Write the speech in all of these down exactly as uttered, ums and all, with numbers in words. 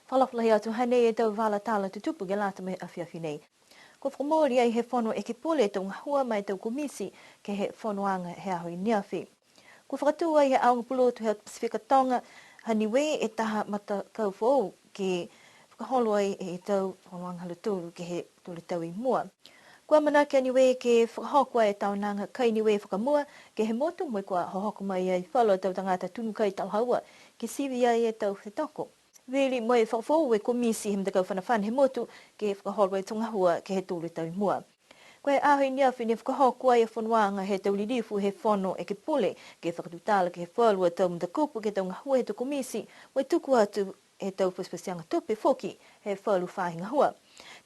Fakaalofa lahi atu, hanei e tau vala tala tutupu ke lata mo e afiafi nei. Kua fakamooli ai he Fono Ekepule e tau gahua ma e tau komiti ke he fonoaga he aho i neafi. Kua fakatū ai he aoga pulotu he Pasifika Toga ha Niue e taha matakau foou ke fakaholo ai e tau fonoaga ha lautolu ke he tolu tau i mua. Kua amanaki a Niue ke fakahoko ai e taonaga kai Niue fakamua ke he motu, mo e kua hohoko mai ai falu a tau tagata tunu kai talahaua ke sivi ai e tau fetoko. Vili mo e fakafoou e komiti he matakau fanafana he motu ke fakaholo e tau gahua ke he tolu tau i mua. Ko e aho i neafi ne fakahoko ai e fonoaga he tau lilifu he Fono Ekepule ke fakatutala ke he falu a tau matakupu ke he tau gahua he tau komiti, mo e tuku atu e tau fasifasiaga tupe foki he falu faahi gahua.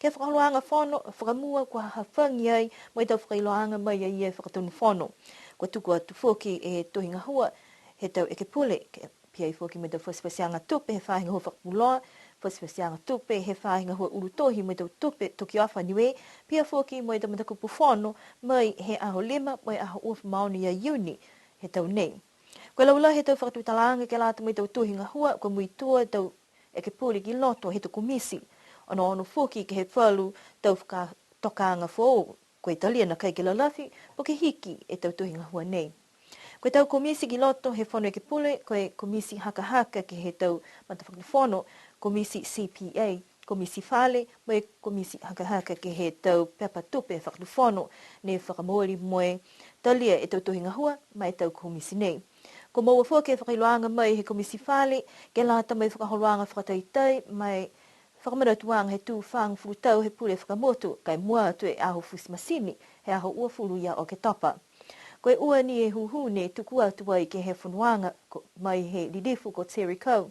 Ke he fakaholoaga fono fakamua kua hafagi ai mo e tau fakailoaaga mai ia e Fakatonu Fono. Kua tuku atu foki e tohi gahua he tau ekepule, ke pihia foki mo e tau fasifasiaga tupe he faahi gahua fakapuloa, fasifasiaga tupe he faahi gahua ulu tohi mo e tau tupe tokiofa Niue, pihia foki mo e tau matakupu fono mai he aho lima mo e aho uafulu ma ono ia Iuni he tau nei. Ko e laulahi he tau fakatutalaaga ke lata mo e tau tohi gahua, kua muitua e tau ekepule ki loto he tau komiti. Onoono foki ke he falu tau fakatokaaga foou, ko e talia nakai ke lalafi, po ke hiki e tau tohi gahua nei. Ko e tau komiti ki loto he Fono Ekepule, ko e komiti hakahaka ke he tau matafakatufono, komiti C P A, komiti fale, mo e komiti hakahaka ke he tau pepa tupe fakatufono, ne fakamooli mo e talia e tau tohi gahua ma e tau komiti nei. Kua moua foki e fakailoaaga mai he komiti fale, ke lata mo e fakaholoaga fakataitai ma e fakamanatuaga he tū fagofulu tau he pule fakamotu, ka e mua atu e aho futi masini, he aho uafulu ia Oketopa. Ko e ua ni e hūhū ne tuku atu ai ke he fonoaga ko, mai he lilifu ko Terry Coe.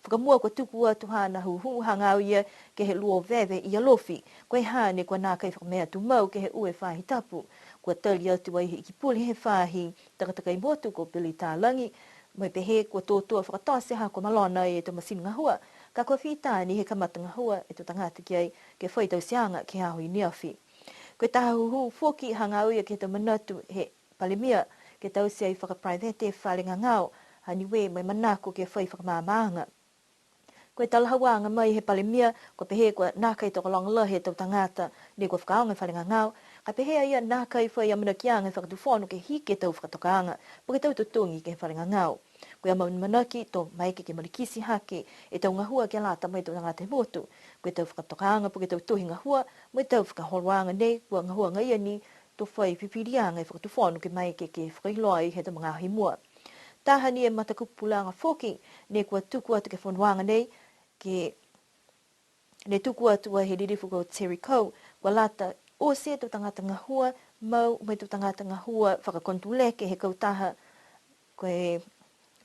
Fakamua kua tuku atu haana hūhū hagaao ia ke he luo veve i Alofi. Ko e ha ne kua nākai fakamea tumau ke he ua e faahi tapu. Kua tali atu ai he Ikipule he faahi takatakai motu ko Billy Talagi, mo e pehē kua tōtō fakatote ha kua malona e tau masini gahua, ka kua fita ni he kamata gahua e tau tagata ki ai ke fai tauteaga ke he aho i neafi. Ko e taha hūhū foki hagaao ia ke he tau manatu he Palemia ke taute ai fakaprivate e fale gagao ha Niue mo e manako ke fai fakamaamaaga. Ko e talahauaga mai he Palemia, kua pehē kua nākai tokologa lahi e tau tagata ne kua fakaaoga e fale gagao, ka pehē a ia nākai fai amanakiaga he Fakatufono ke hiki e tau fakatokaaga, po ke tau totogi ke he fale gagao. Ko e amaamanaki to maeke ke malikiti hake e tau gahua ke lata mo e tau tagata he motu. Ko e tau fakatokaaga po ke tau tohi gahua mo e tau fakaholoaga nei kua gahua agaia ni to fai fifiliaga e Fakatufono ke maeke ke fakailoa ai he tau magaaho i mua. Taha ni e matakupulaga foki ne kua tuku atu ke he fonoaga nei, ke ne tuku atu ai he lilifu ko Terry Coe, kua lata oti e tau tagata gahua mau mo e tau tagata gahua fakakonotuleke he kautaha, ko e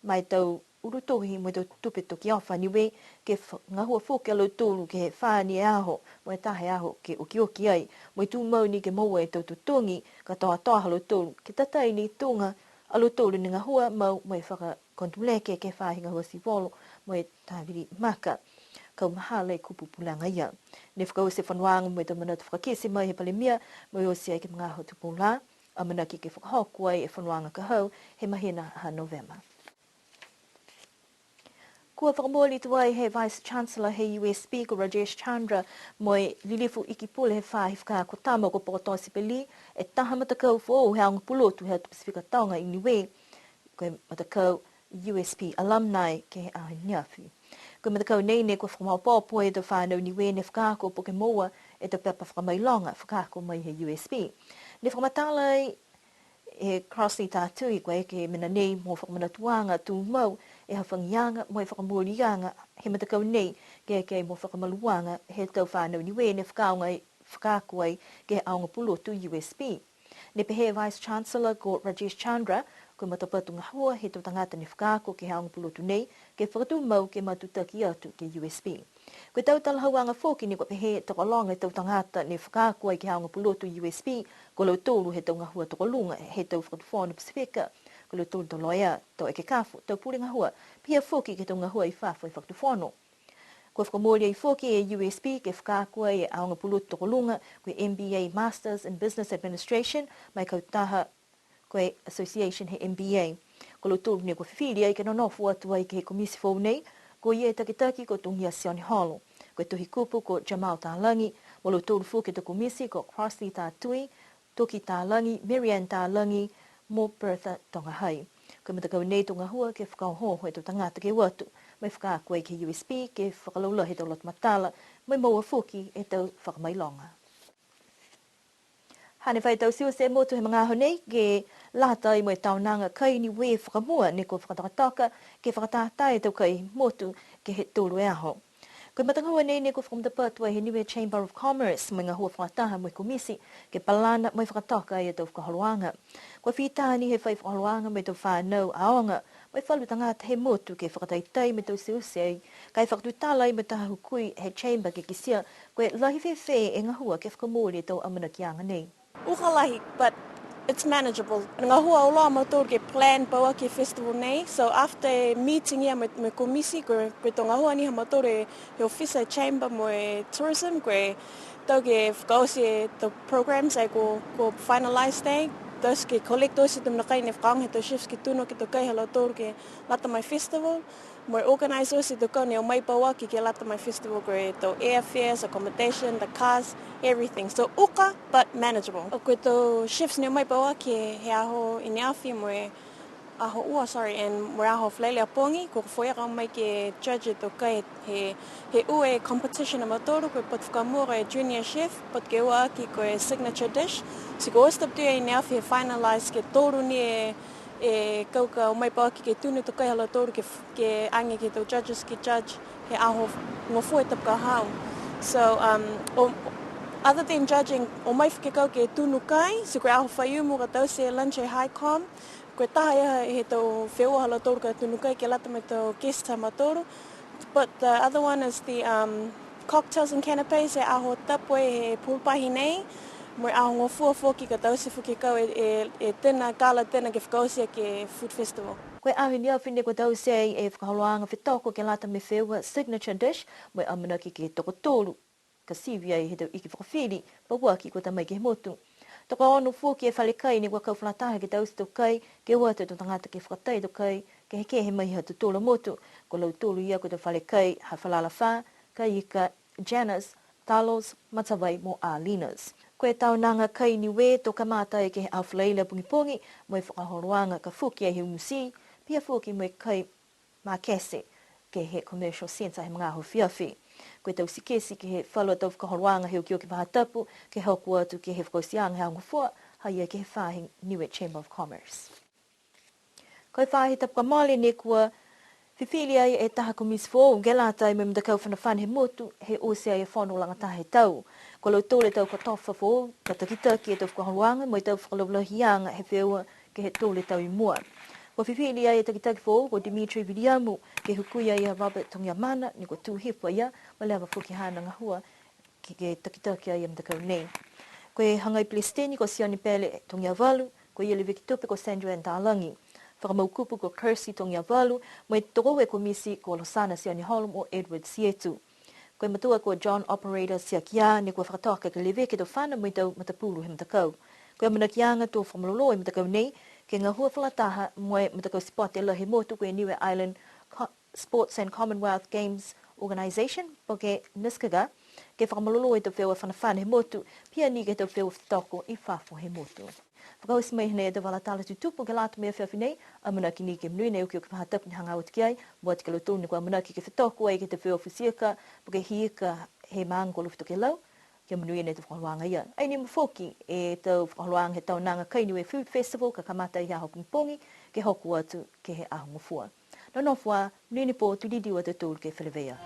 ma e tau ulu tohi mo e tau tupe tokiofa Niue, ke fa-, gahua foki a lautolu ke he fā ni e aho, mo e taha e aho ke okioki ai, mo e tumau ni ke moua e tau totogi katoatoa ha lautolu, ke tatai ni tuga a lautolu ne gahua mau mo e fakakonotuleke ke he faahi gahua sivolo mo e tāvili maka. Kaumahala e kupu pulaga ia. Ne fakaoti e fonoaga mo e tau manatu fakakite mai he Palemia, mo e oti ai ke he magaaho tupou lā, amanaki ke fakahoko ai e fonoaga ka hau he mahina ha Novema. Kua fakamooli tuai he Vice Chancellor he U S P ko Rajesh Chandra mo e lilifu Ikipule he faahi fakaako tama ko Pokotoa Sipeli e taha matakau foou he aoga pulotu he atu Pasifika Toga i Niue, ko e matakau U S P Alumni ke he aho neafi. Ko e matakau nei ne kua fakamaopoopo e tau fanau Niue ne fakaako po ke moua e tau pepa fakamailoga fakaako mai he U S P. Ne fakamatala ai e Crossley Tatui, kua eke e mena nei mo fakamanatuaga tumau e hafagiaga mo e fakamooliaga he matakau nei, ke eke mo fakamaluaga he tau fanau Niue ne fakaaoga, fakaako ai ke he aoga pulotu U S P. Ne pehē e Vice Chancellor ko Rajesh Chandra, ko e matapatu gahua he tau tagata ne fakaako ke he aoga pulotu nei, ke fakatumau ke matutaki atu ke he U S P. Ko e tau talahauaga foki ne kua pehē tokologa e tau tagata ne fakaako ai ke he aoga pulotu U S P, ko lautolu he tau gahua tokoluga he tau fakatufono Pasifika, ko lautolu tau loea, tau ekekafo, tau pule gahua, pihia foki ke he tau gahua i fafo he fakatufono. Kua fakamooli ai foki e U S P ke fakaako ai e aoga pulotu tokoluga, ko e M B A Masters in Business Administration, ma e kautaha ko e Association he M B A. Ko lautolu ne kua fifili ai ke nonofo atu ai ke he komiti foou nei, Ko ia e takitaki ko Togia Sioneholo. Ko e tohi kupu ko Jamal Talagi, mo lautolu foki e tau komiti ko Crossley Tatui, Toki Talagi, Marianne Talagi, mo Bertha Togahai. Ko e matakau nei to gahua ke fakaohooho e tau tagata ke o atu, mo e fakaako ai ke he U S P, ke fakalaulahi e tau lotomatala, mo e moua foki e tau fakamailoga. Hane fai tau siusi e motu he magaaho nei, ke lata ai mo e taonaga kai Niue fakamua, ne kua fakatokatoka, ke fakatātā e tau kai motu, ke he tolu e aho. Ko e matagahua nei ne kua fakamatapatu ai he Niue Chamber of Commerce, mo e gahua fakataha mo e komiti, ke palana mo e fakatoka ai e tau fakaholoaga. Kua fita ni he fai fakaholoaga mo e tau fanau aoga, mo e falu tagata he motu ke fakataitai mo e tau siusi ai, ka e fakatutala ai mo e taha hukui he Chamber ke kitia, ko e lahi fēfē e gahua ke fakamooli e tau amanakiaga nei. Uka lahi, but it's manageable. Gahua auloa a mautolu ke plan pauaki e festival nei. So after meeting ia mo e, mo e komiti, ko e, ko e tau gahua ni ha mautolu e, he ofisa e Chamber mo e Tourism, ko e tau ke fakaoti e tau programs ai kua, kua finalize nei. Taute ke collect oti e tau mena kai ne fakaaoga he tau chefs ke tunu ke tau kai ha lautolu ke lata mo e festival. Mo e organize oti e tau kau ne o mai pauaki ke lata mo e festival, ko e tau airfares, accommodation, the cars, everything. So uka, but manageable. Ko e tau chefs ne o mai pauaki he aho i ne afi mo e aho ua, sorry, and mo e aho Falaile a pogi, ko e foia ka o mai ke judge e tau kai he, he ua e competition a mautolu, ko e potu fakamua ko e junior chef, potu ke ua aki ko e signature dish. Ti kua oti tapu ia i ne afi he finalize ke tolu ni e e kau ka o mai pauaki ke tunu e tau kai ha lautolu ke, ke age ke he tau judges ke judge he aho gofua e tapu ka hau. So, um, o, other than judging, o mai foki e kau ke tunu kai, ti ko e aho Faiumu ka taute e lunch he High Com, ko e taha ia he tau feua ha lautolu ka tunu kai ke lata mo e tau guest ha mautolu. But the other one is the, um, cocktails and canapes he aho tapu he pool pahi nei. Mo e aho gofua foki ka taute foki e kau e, e, e dinner, gala dinner ke fakaoti aki e food festival. Ko e aho i ne afi ne kua taute ai e fakaholoaga fetoko ke lata mo e feua signature dish, mo e amanaki ke tokotolu ka sivi ai he tau iki fakafili, pauaki kua ta mai ke he motu. Tokoono foki e fale kai ne kua kau fakalataha ke taute e tau kai, ke o atu e tau tagata ke fakatai e tau kai, kehekehe mai ha tautolu a motu, ko lautolu ia ko e tau fale kai ha Falala Fā, Kaika, Janus, Talos, Matavai mo Alinas. Ko e taonaga kai Niue to kamata ai ke he aho Falaile pogipogi, mo e fakaholoaga ka foki ai he umu tī, pihia foki mo e kai makete ke he Commercial Centre he magaaho afiafi. Ko e tau tikete ke he falu a tau fakaholoaga he okioki faahi tapu, ke hoko atu ke he fakaotiaga he aho gofua, ha ia ke he faahi Niue Chamber of Commerce. Ko e faahi tapu ka mole ne kua fifili ai e taha komiti foou, ke lata ai mo e matakau fanafana he motu, he oti ai e fono lagataha he tau. Ko lautolu e tau kotofa foou, ka takitaki e tau fakaholoaga, mo e tau fakalaulahiaga he feua ke he tolu e tau i mua. Kua fifili ai e takitaki foou ko Dimitri Viliamu, ke hukui ai a Robert Togiamana, ne kua tū hifo a ia, mo e leva foki haana gahua ke, ke takitaki ai e matakau nei. Ko e hagai Pelesiteni ko Sione Pele Togiavalu, ko ia e leveki tupe ko Sandra Talagi. Fakamau kupu ko Kirsty Togiavalu, mo e tokoua e komiti ko Losana Sioneholo mo Edward Sietu. Ko e matua ko John Operator Tiakia, ne kua fakatoka ke leveki e tau fana mo e tau matapulu he matakau. Ko e amanakiaga to fakamalolō e matakau nei, ke gahua fakalataha mo e matakau sipote lahi he motu ko e Niue Island Co-, Sports and Commonwealth Games Organisation, po ke NISCGA, ke fakamalolō e tau feua fanafana he motu, pihia ni ke he tau feua fetoko i fafo he motu. Fakaoti mai nei e tau vala tala tutupu ke lata mo e afiafi nei, amanaki ni ke monuina e okioki faahi tapu ne hagaao atu ki ai, mua atu ki a lautolu ne kua amanaki ke fetoko ai ke he tau feua futi ika, po ke hī ika he maaga ko Alofi Tokelau, ke monuina e tau fakaholoaga ia. Ai ni mo foki e tau fakaholoaga he taonaga kai Niue Food Festival ka kamata he aho pogipogi, ke hoko atu ke he aho gofua. Nonofo ā, monuina e pō, to liliu a tautolu ke feleveia.